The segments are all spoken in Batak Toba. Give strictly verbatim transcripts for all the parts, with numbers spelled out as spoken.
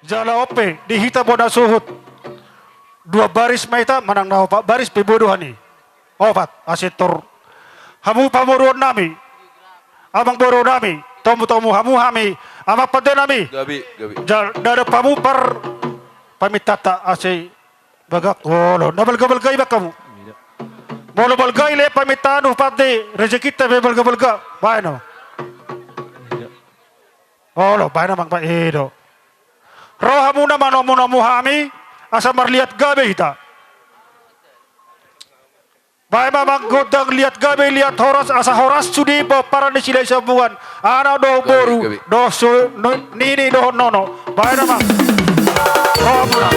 Jala on pe di hita bona suhut. Dua baris ma hita manang na opat baris pe boi do hami. Opat, asa tor. Hamu pamoruon nami. Amang boru nami. Tomu-tomu hamu hami. Amang pande nami. Gabe, gabe. Jala ndada hamu par pamintanta asa bagak. Olo, na balga-balga i baen hamu. Molo balga i le pamintaan pande rejekinta pe balga-balga. Baen ma. Olo, baen amang, baen i do. Ro hamu na manomu-nomu hami, asa marliat gabe hita. Baen ma amang gondang liat gabe, liat horas, asa horas sude pomparan ni Silahisabungan. Anak dohot boru, gabe, gabe, dohot su-, nu-, nini dohot nono. Baen amang. Ro hamu na.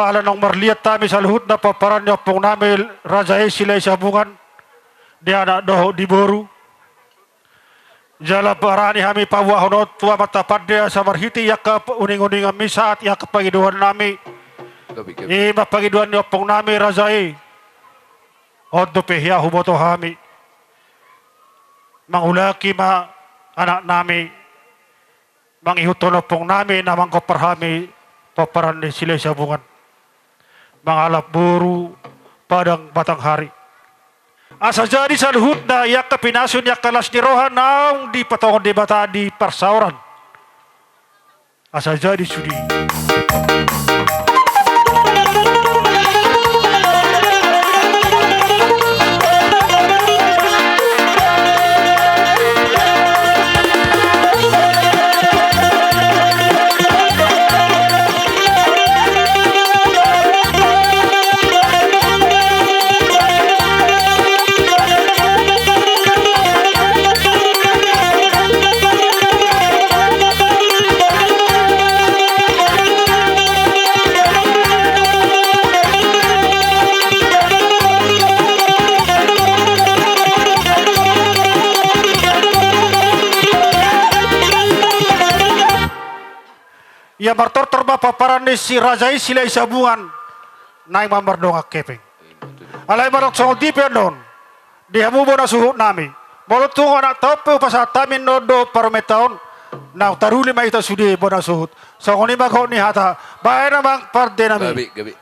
Ala naung marliat hami saluhutna pomparan ni ompung nami raja i Silahisabungan, di anak dohot di boru. Jala barani hami paboahon on tu Amanta pande asa marhite i angka uning-uningan mi sahat i angka pangidoan nami. Gabe, gabe. I ma pangidoan ni ompung nami raja i. On dope hea huboto hami. Mangulaki ma anak nami. Mangihuthon ompung nami na manggompar hami pomparan ni Silahisabungan. Mangalap boru padang Batanghari. Asa jadi saluhutna i angka pinasu ni angka las ni roha naung dipatongon Debata di parsaoran. Asa jadi sude. Ia martortor ma pomparan ni si raja i Silahisabungan. Naeng ma mardongan hepeng. Alai manang songon dia pe annon, di hamu bona suhut nami, molo tung anak taon pe hupasahat hami annon dohot parumaenta on, naung taruli ma hita sude bona suhut. Songon i ma gok ni hata. Bahen amang pande nami. Gabe, gabe.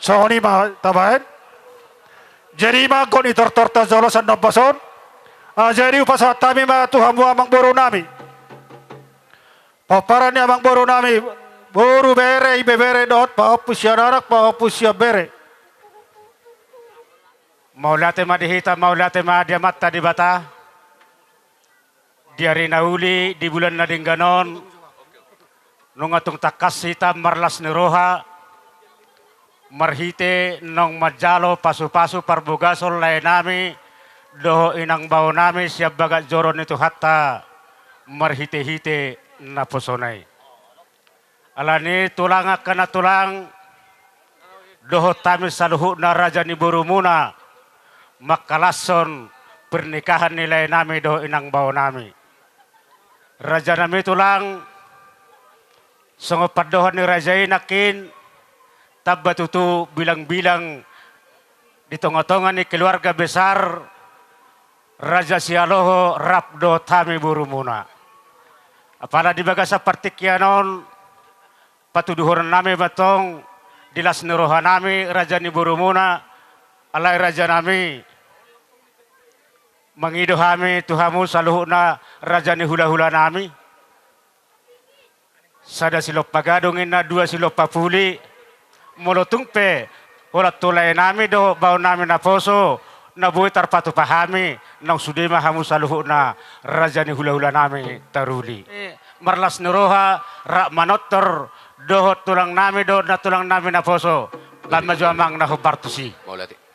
Songon i ma tabaen. Jadi ma gok ni tortorta jolo sian ombas on. Ah, jadi hupasahat hami ma tu hamu amangboru nami. Pomparan ni amangboru nami, boru, bere, ibebere dohot pahompu sian anak, pahompu sian bere. Mauliate ma di hita, mauliate ma di Amanta Debata. Di ari na uli, di bulan na denggan on, nunga tung tangkas hita marlas ni roha, marhite naung manjalo pasupasu parbagason lae nami dohot inang bao nami sian bagas joro ni Tuhanta, marhitehite naposona i. Alani tulang, angka na tulang, dohot hami saluhutna raja ni borumuna, mangkalashon pernikahan ni lae nami dohot inang bao nami. Raja nami tulang, songon pandohan ni raja i nangkin, tamba tutu bilangbilang di tongatonga ni keluarga besar Raja Sihaloho rap dohot hami borumuna. Apala di bagasan partingkian on, patuduhonon nami ma antong di las ni roha nami raja ni borumuna, alai raja nami, mangido hami tu hamu saluhutna raja ni hulahula nami. Sada silompa gadong ninna, dua silompa puli. Molo tung pe holan tu lae nami dohot bao nami naposo na boi tarpatupa hami, naung sude ma hamu saluhutna raja ni hulahula nami taruli. Eh. Marlas ni roha rap manortor dohot tulang nami dohot nantulang nami naposo. Bahen ma jo amang na hombar tusi. Mauliate.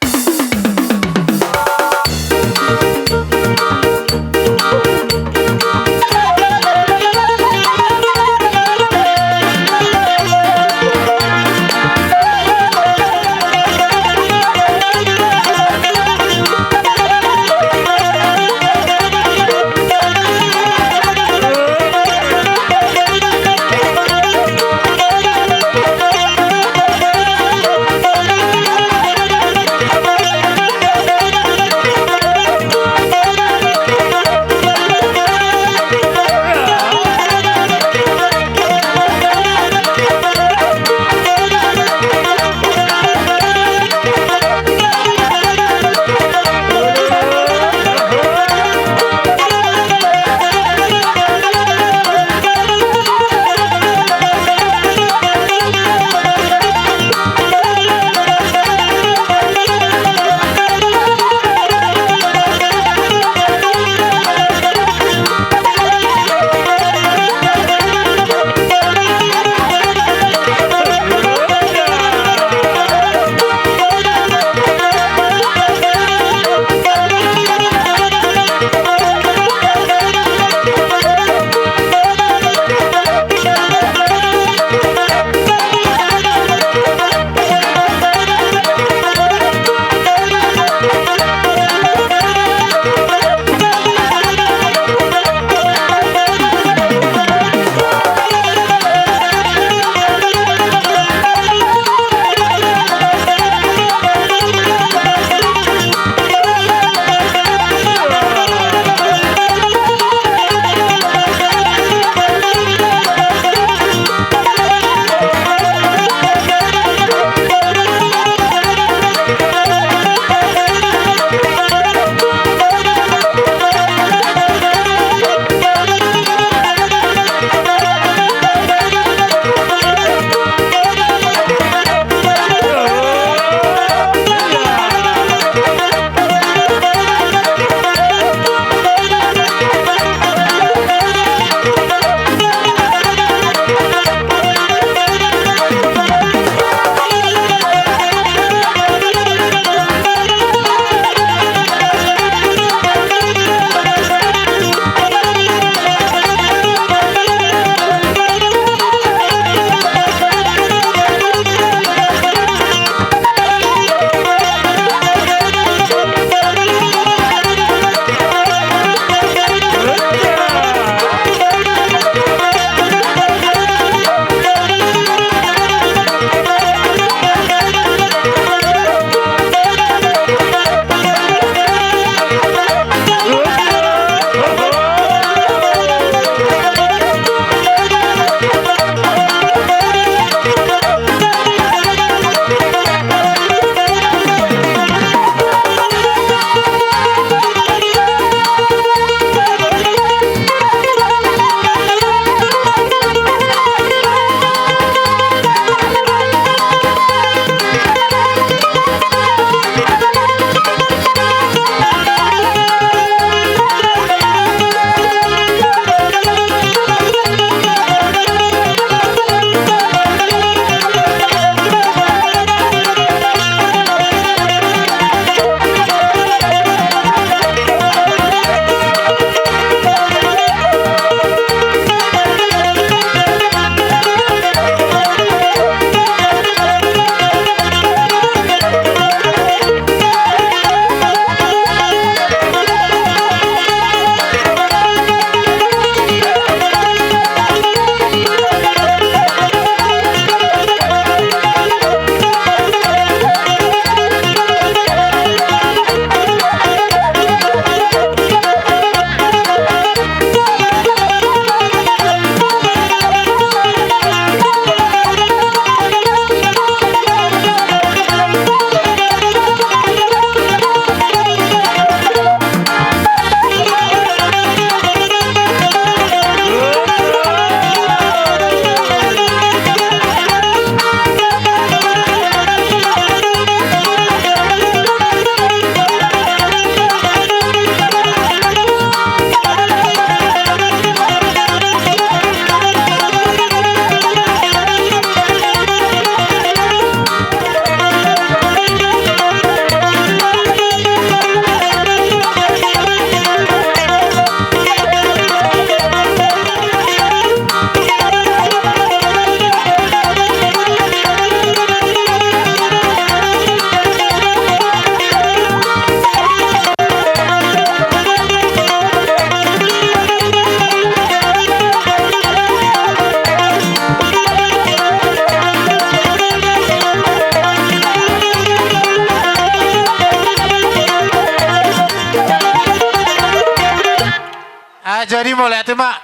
Mauliate ma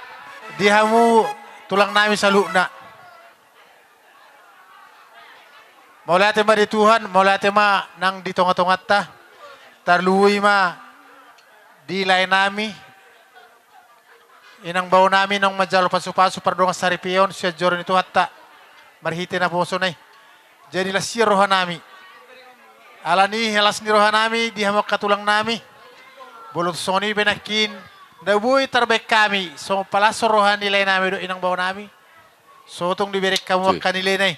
di hamu tulang nami saluhutna. Mauliate ma di Tuhan, mauliate ma nang di tonga-tonganta. Tarlumobi ma di lae nami, inang bao nami naung manjalo pasu-pasu pardongan saripeon sian joro ni Tuhanta marhite naposona i. Jadi las ni roha nami. Alani las ni roha nami di hamu angka tulang nami. Molo tung songon i pe nangkin, na boi tarbaen hami songon palashon roha ni lae nami dohot inang bao nami, so tung dibereng hamu angka nilena i.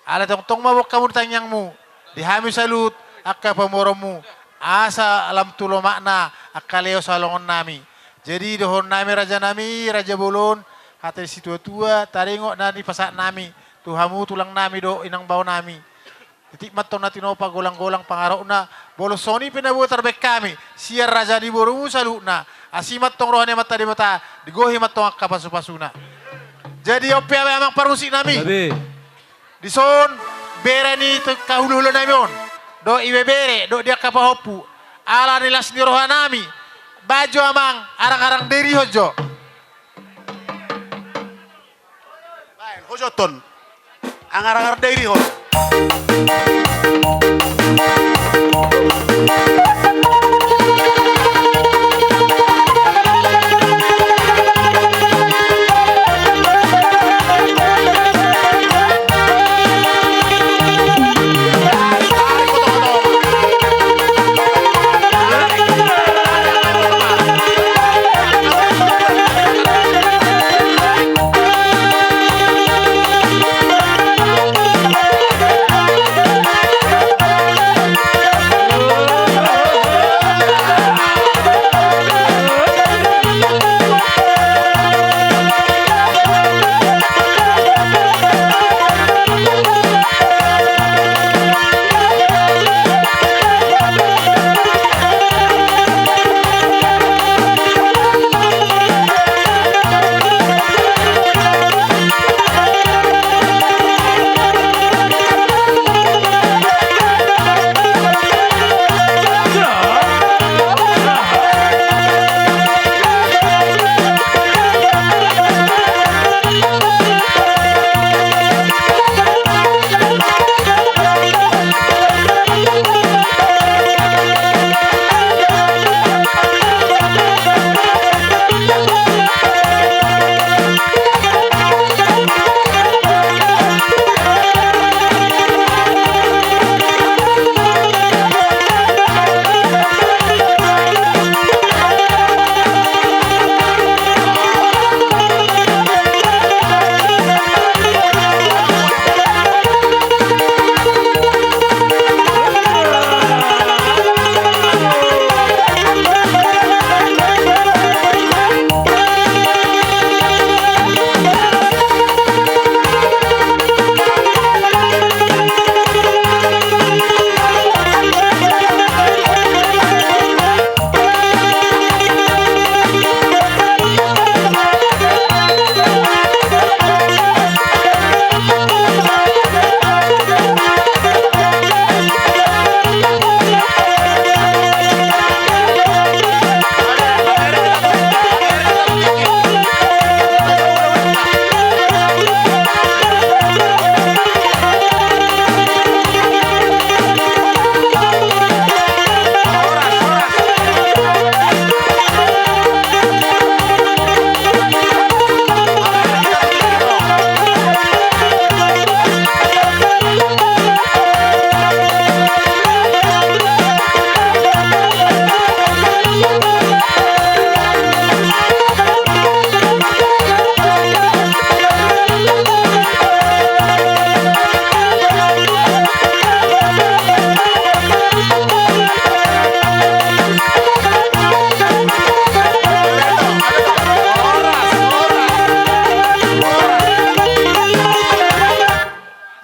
Alai tongtong ma boan hamu di tangiangmu di hami saluhut angka pamoruonmu, asa lam tu lomakna angka leo saonari nami. Jadi dohonon nami raja nami, raja bolon, hata ni situa-tua, taringot na nipasahat nami tu hamu tulang nami dohot inang bao nami. Titik ma antong na tinopa, golang-golang pangarahutna, molo songon i pe na boi tarbaen hami sian raja ni borumu saluhutna. Asi ma antong roha ni Amanta Debata, digohi ma antong angka pasu-pasuna. Jadi on pe amang parmusik nami. Gabe. Dison bere ni tu angka hula-hula nami on, dohot ibebere, dohot di angka pahompu. Alani las ni roha nami, baen jo amang arang-arang dairihon jo. Baen, hojothon. Arang-arang dairihon.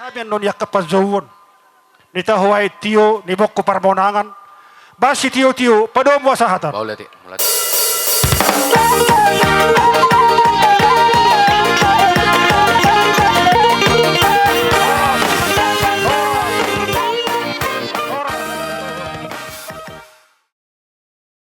Hami annon i angka panjouon ni tahu aek tio ni Bongko Parmonangan. Basi tio-tio, padomu asa hata. Mauliate, mauliate.